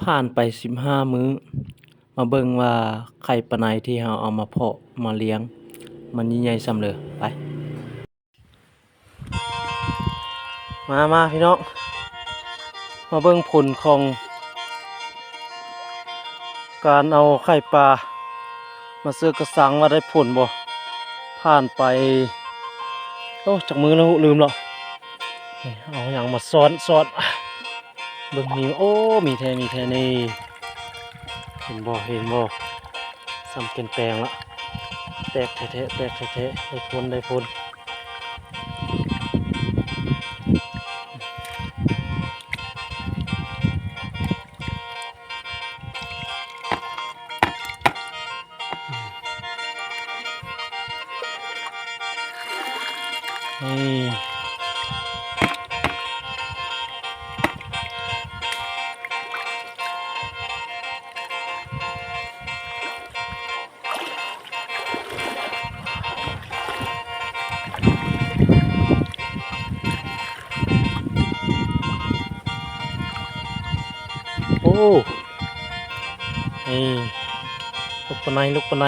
ຜ່ານໄປສິບຫ້າມື້ ມາເບິ່ງວ່າໄຂ່ປາໄນທີ່ເຮົາເອົາມາເພາະມາລ້ຽງ ມັນໃຫຍ່ສ່ຳເລີ. ໄປ ມາ ມາ ພີ່ນ້ອງ ມາເບິ່ງຜົນຂອງການເອົາໄຂ່ປາມາເຊີກະຊັງວ່າໄດ້ຜົນບໍ່. ຜ່ານໄປ ໂອ້ ຈັກມື້ແລ້ວ ລືມແລ້ວ. ນີ້ ເອົາຫຍັງມາຊ້ອນ ຊ້ອນ ເບິ່ງນີ້ ໂອ້ ມີແທ້ ມີແທ້ນີ້. ເຫັນບໍ່ ເຫັນບໍ່ ສ່ຳແກ່ນແປງລະ ແຕກແທ້ໆ ແຕກແທ້ໆ ໄດ້ຜົນ ໄດ້ຜົນ. ນີ້ ໂອ້ ນີ້ ລູກປາໄນ ລູກປາໄນ.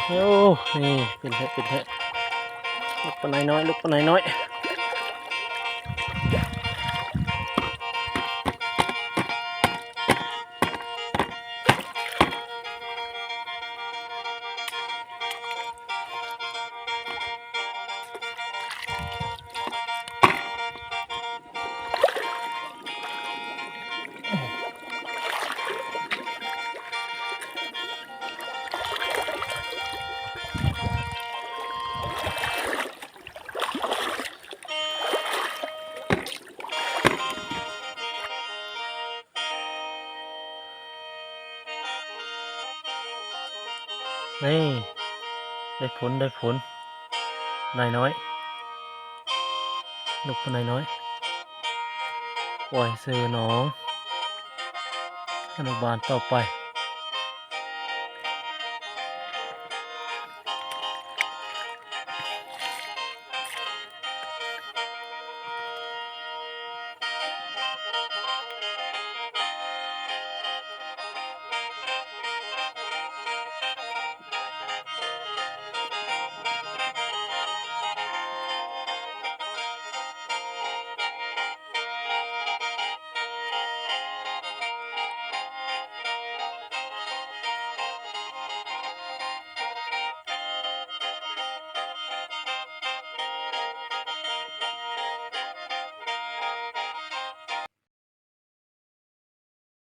ໂອ້ ນີ້ ເປັນແທ້ ເປັນແທ້ ລູກປາໄນນ້ອຍ ລູກປາໄນນ້ອຍ. ນີ້ ໄດ້ຜົນ ໄດ້ຜົນ ນາຍນ້ອຍ ລູກປາໄນນ້ອຍ ປ່ອຍເຊີໜອງ ອະນຸບານຕໍ່ໄປ.